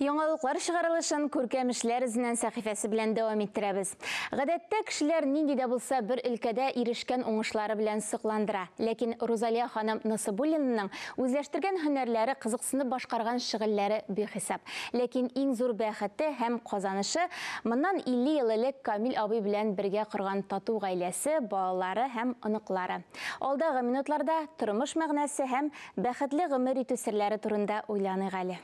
Яңалыклар чыгарылышын Күркәм эшләр эзеннән сәхифәсе белән дәвам иттерәбез. Гадәттә, кешеләр нинди дә булса бер өлкәдә ирешкән уңышлары белән сокландыра. Ләкин Рузалия ханым Насыбуллинаның үзләштергән һөнәрләре, кызыксынып башкарган шөгыльләре бихисап. Ләкин иң зур бәхете һәм казанышы, моннан 50 ел элек Камил абый белән бергә корган тату гаиләсе, балалары һәм оныклары. Алдагы минутларда тормыш мәгънәсе һәм бәхетле гомер итү серләре турында уйланыйк әле.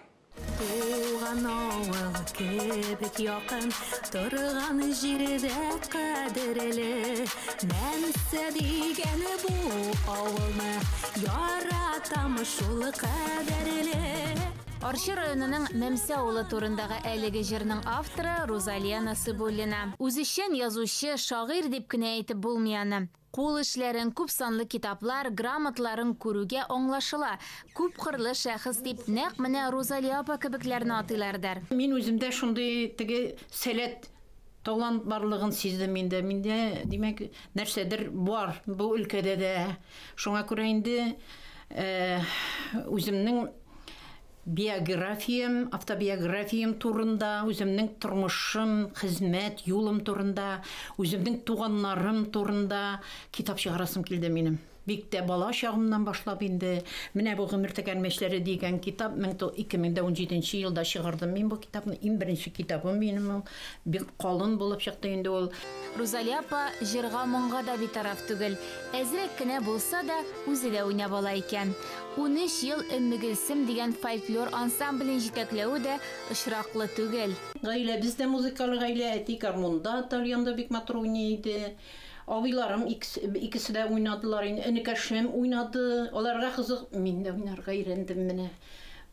Туган авыл кебек якын, торган җирдә кадерле. Мәмсә дигән бу авылны яратам шул кадәрле. Арча районының Мәмсә авылы турындагы әлеге җырның авторы Рузалия Насыйбуллина. Үзешчән язучы, шагыйрь дип кенә әйтеп булмый аны. Кул эшләрен, күп санлы китаплар, грамоталарын күрүгә аңлашыла, күпкырлы шәхес дип нәкъ менә Рузалия апа кебекләрне атыйлардыр. Мин үземдә шундый теге сәләт, талант барлыгын сиздем инде. Миндә, димәк, нәрсәдер бар бу өлкәдә дә. Шуңа күрә инде үземнең Биографиям, автобиографиям турында, үземнең тормышым, хезмәт юлым турында, үземнең туганнарым турында китап чыгарасым килде минем. Бик тә бала чагымнан башлап инде. Менә бу Гомер тәгәрмәчләре дигән китап 2017 елда чыгардым мин бу китапны. Иң беренче китабым минем ул. Бик калын булып чыкты инде ул. Рузалия апа җырга-моңга да битараф түгел. Әзрәк кенә булса да, үзе дә уйнап ала икән. 13 ел Өммегөлсем дигән фольклор ансамблен җитәкләве дә очраклы түгел. Гаиләбез дә музыкалы гаилә, әти гармунда, тальянда бик матур уйный иде. Абыйларым икесе дә уйнадылар инде, энекәшем уйнады. Аларга кызык, мин дә уйнарга өйрәндем менә.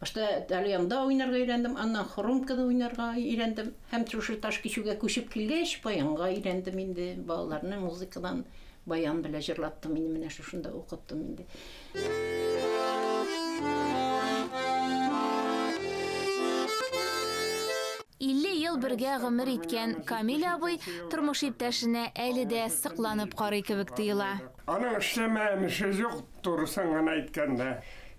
Башта тальянда уйнарга өйрәндем, аннан хромкада уйнарга өйрәндем. Һәм шушы Ташкичүгә күчеп килгәч, баянга өйрәндем инде, балаларны музыкадан Баян белә җырлаттым инде, менә шушында укыттым инде. 50 ел бергә гомер иткән Камил абый тормыш иптәшенә әле дә сокланып карый кебек тоела. Аның эшләмәгән эше юк, турысын гына әйткәндә.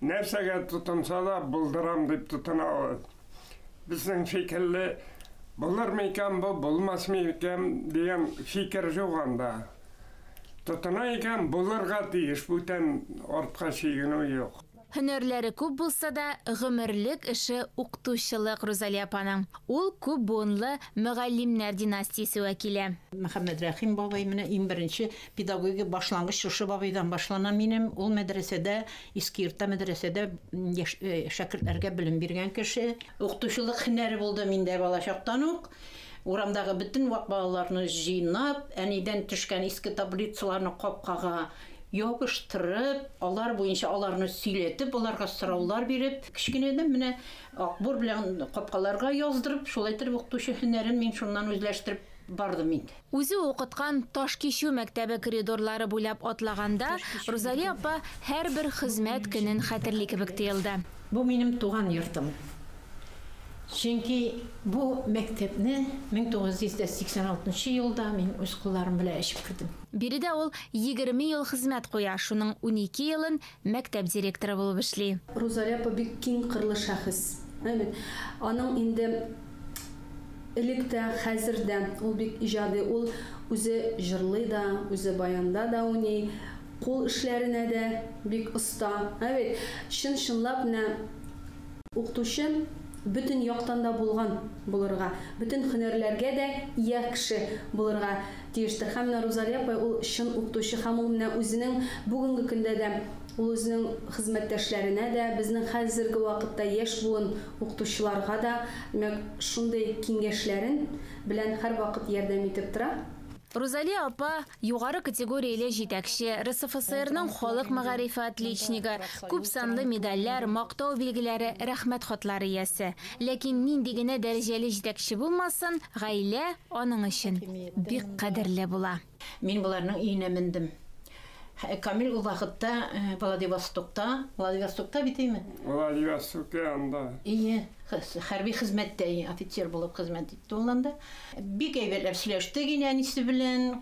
Нәрсәгә тотынса да, булдырам дип тотына ул. Безнең шикелле булыр микән бу, булмас микән дигән фикер юк анда. Тотына икән, булырга тиеш, бүтән артка чигенү юк. Һөнәрләре күп булса да, гомерлек эше укытучылык Рузалия апаның. Ул күп буынлы мөгаллимнәр династиясе вәкиле. Мөхәммәдрәхим бабай менә иң беренче педагогик башлангыч шушы бабайдан башлана минем. Ул мәдрәсәдә, Иске Йортта мәдрәсәдә яшь шәкертләргә белем биргән кеше. Укытучылык һөнәре булды миндә балачактан ук. Урамдагы бөтен вак балаларны җыйнап, әнидән төшкән иске таблицаларны капкага ябыштырып, алар буенча аларны сөйләтеп, аларга сораулар биреп, кечкенәдән менә акбур белән капкаларга яздырып, шулай итеп укытучы һөнәрен мин шуннан үзләштереп бардым инде. Үзе укыткан Ташкичү мәктәбе коридорлары буйлап атлаганда, Рузалия апа һәрбер хезмәт көнен хәтерли кебек тоелды. Бу минем туган йортым. Чөнки бу мәктәпне 1986 елда мин үз кулларым белән эчеп кердем. Биредә ул 20 ел хезмәт куя, шуның 12 елын мәктәп директоры булып эшли. Рузалия апа бик киң кырлы шәхес. Әйе бит. Аның инде элек тә, хәзер дә ул бик иҗади. Ул үзе җырлый да, үзе баянда да уйный, кул эшләренә дә бик оста. Әйе бит. Чын-чынлап менә Укытучы бөтен яктан да булган булырга, бөтен һөнәрләргә дә ия кеше булырга тиештер. Һәм менә Рузалия апай ул чын укытучы һәм ул менә үзенең бүгенге көндә дә ул үзенең хезмәттәшләренә дә, безнең хәзерге вакытта яшь буын укытучыларга да, димәк, шундый киңәшләрен белән һәрвакыт ярдәм итеп тора. Рузалия апа, югары категорияле җитәкче, РСФСРның халык мәгарифе отличнигы, күп санлы медальләр, мактау билгеләре, рәхмәт хатлары иясе. Ләкин нинди генә дәрәҗәле җитәкче булмасын, гаилә аның өчен бик кадерле була. Мин боларның өенә мендем. Камил ул вакытта Владивостокта, Владивостокта бит име? Владивостокта анда. Ие, хәрби хезмәттә, офицер булып хезмәт итте ул анда. Бик әйбәтләп сөйләштек инде әнисе белән.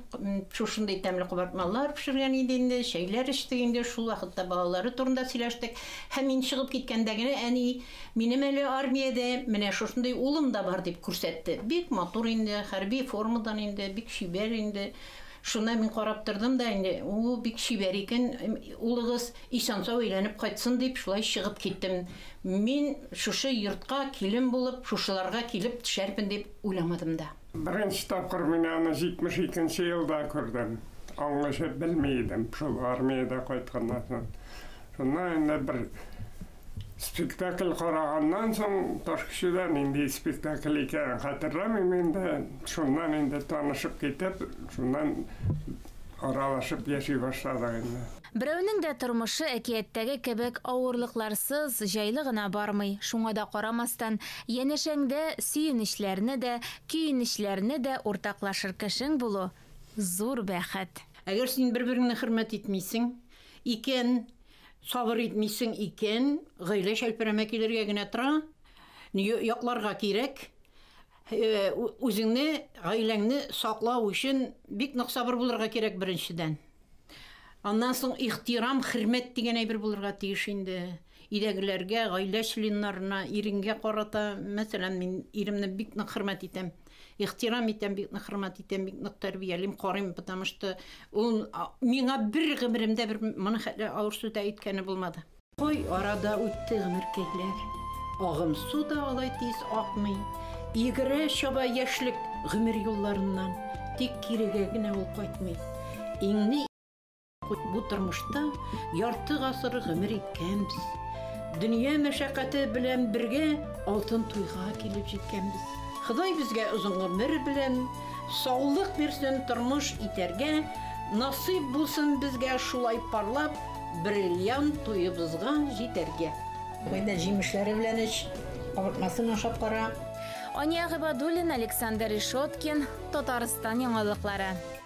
Шушындый тәмле кабартмалар пешергән иде инде, чәйләр эчтек инде. Шул вакытта балалары турында сөйләштек. Һәм мин чыгып киткәндә генә әни, минем әле армиядә менә шушындый улым да бар дип күрсәтте. Бик матур инде, хәрби формадан инде, бик чибәр инде. Шунда мин карап тордым да инде, ул бик чибәр икән, улыгыз исән-сау әйләнеп кайтсын дип шулай чыгып киттем. Мин шушы йортка килен булып, шушыларга килеп төшәрмен дип уйламадым да. Беренче тапкыр мин аны 72 елда күрдем. Аңлашып белми идем, шул армиядә кайтканнан соң. Шуннан инде бер спектакль караганнан соң, Ташкичүдә нинди спектакль икәнен хәтерләмим инде. Шуннан инде танышып китеп, шуннан аралашып яши башладык инде. Берәүнең дә тормышы әкияттәге кебек авырлыкларсыз, җайлы гына бармый. Шуңа да карамастан, янәшәңдә сөенечләрне дә, көенечләрне дә уртаклашыр кешең булу зур бәхет. Әгәр син бер-береңне хөрмәт итмисең икән, сабыр итмисең икән, гаилә шәлперәмә килергә генә тора. Якларга кирәк. Үзеңне, гаиләңне саклау өчен бик нык сабыр булырга кирәк беренчедән. Аннан соң ихтирам, хөрмәт дигән әйбер булырга тиеш инде. Өйдәгеләргә, гаилә членнарына, иреңгә карата, мәсәлән, мин иремне бик нык хөрмәт итәм. Ихтирам итәм, бик нык хөрмәт итәм, бик нык тәрбиялим, карыйм, потому что ул миңа бер гомеремдә бер моны хәтле авыр сүз дә әйткәне булмады. Кай арада үтте гомеркәйләр. Агым су да алай тиз акмый. Йөгерә чаба яшьлек гомер юлларыннан. Тик кирегә генә ул кайтмый. Иңне бу тормышта ярты гасыр гомер иткәнбез. Дөнья мәшәкате белән бергә алтын туйга килеп җиткәнбез. Ходай безгә озын гомер белән саулык бирсен тормыш итәргә, насыйп булсын безгә шулай парлап бриллиант туебызга җитәргә. Кайда җимешләре белән эч, кабартмасын ашап кара. Ания Гыйбадуллина, Александр Решеткин, Татарстан яңалыклары.